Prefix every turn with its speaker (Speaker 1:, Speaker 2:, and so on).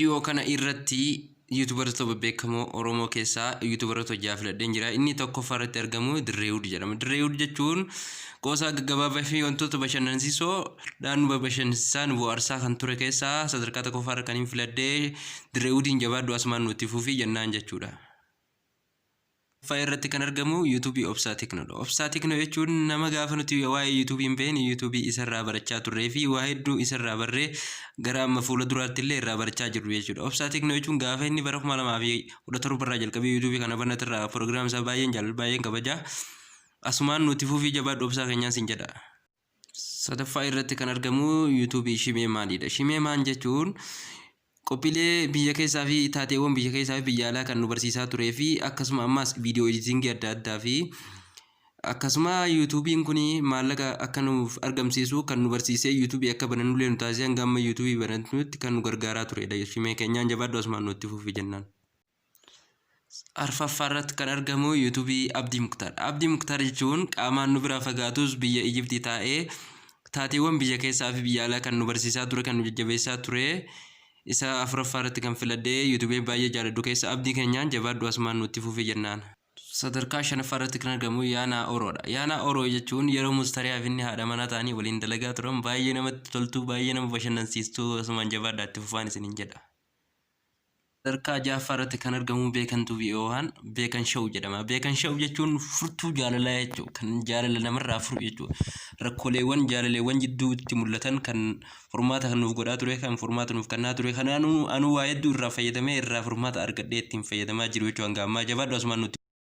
Speaker 1: Viidiyoo kana irratti yuutubaroota bebbeekamoo Oromoo keessaa yuutubaroota ja'a filadheen jira. Inni tokkoffaa irratti argamu Dirreewud jedhama. Dirreewud jechuun qoosaa gaggabaabaa fi wantoota bashannansiisoo dhaan nu bashannansiisaa nu bohaarsaa kan ture keessaa sadarkaa tokkoffaa irra kan hin filadhee Dirreewudiin jabaadhu asumaan nutti fufii jennaan jechuudha. Ffaa irratti kan argamu YouTube Obsaa Tekno dha. Obsaa Tekno jechuun nama gaafa nuti waa'ee YouTube hin beekne YouTube isarraa barachaa turree fi waa hedduu isarraa barree gara amma fuula duraatti illee irraa barachaa jirru jechuudha. Obsaa Tekno jechuun gaafa inni bara 2017 irraa jalqabee YouTube kana banate irraa program isaa baay'een jaalladha baay'een kabaja. Asumaan nuti fufii jabaadhu Obsaa keenyaan sin jedha. Sadaffaa irratti kan argamu YouTube Shimee Maaliidha. Shimee Maan jechuun qophiilee biyya keessaa fi taateewwan biyya keessaa fi biyya alaa kan nu barsiisaa turee fi akkasuma ammaas viidiyoo editingii adda addaa fi akkasuma yuutuubiin kun maallaqa akka nuuf argamsiisu kan nu barsiisee yuutuubii akka banannullee nu taasisee hanga amma yuutuubii banannutti kan nu gargaaraa turedha. Shimee keenyaan jabaadhu asumaan nutti fufi jennaan. Arfaffaa irratti kan argamu yuutuubii Abdii Muktaar. Abdii Muktaar jechuun qaamaan nu biraa fagaatus biyya Ijiptii taa'ee taateewwan biyya keessaa fi biyya alaa kan nu barsiisaa ture kan nu jajjabeessaa ture isa afuraffaa irratti kan filadhee yuutuubii baay'ee jaaladhu keessa Abdii keenyaan jabaadhu asumaan nutti fufi jennaan. Sadarkaa shanaffaa irratti kan argamu Yaanaa Oroodha. Yaanaa Oroo jechuun yeroo Mustariyaa fi inni haadha manaa ta'anii waliin dalagaa turan baay'ee namatti toltuu baay'ee nama bashannansiistuu asumaan jabaadhaa itti fufaan isiniin jedha. Sadarkaa ja'affaa irratti kan argamu Beekan Tube yookaan Beekan Show jedhama. Beekan Show jechuun furtuu jaalalaa jechuudha. Kan jaalala namarraa furu jechuudha. Rakkooleewwan jaalaleewwan jidduutti mul'atan kan furmaata kan nuuf godhaa ture, kan furmaata nuuf kennaa ture, kan anuu anuu waa hedduu irraa fayyadamee irraa furmaata argadhee ittiin fayyadamaa jiru jechuudha hanga ammaa. Jabaadhu asumaan nutti.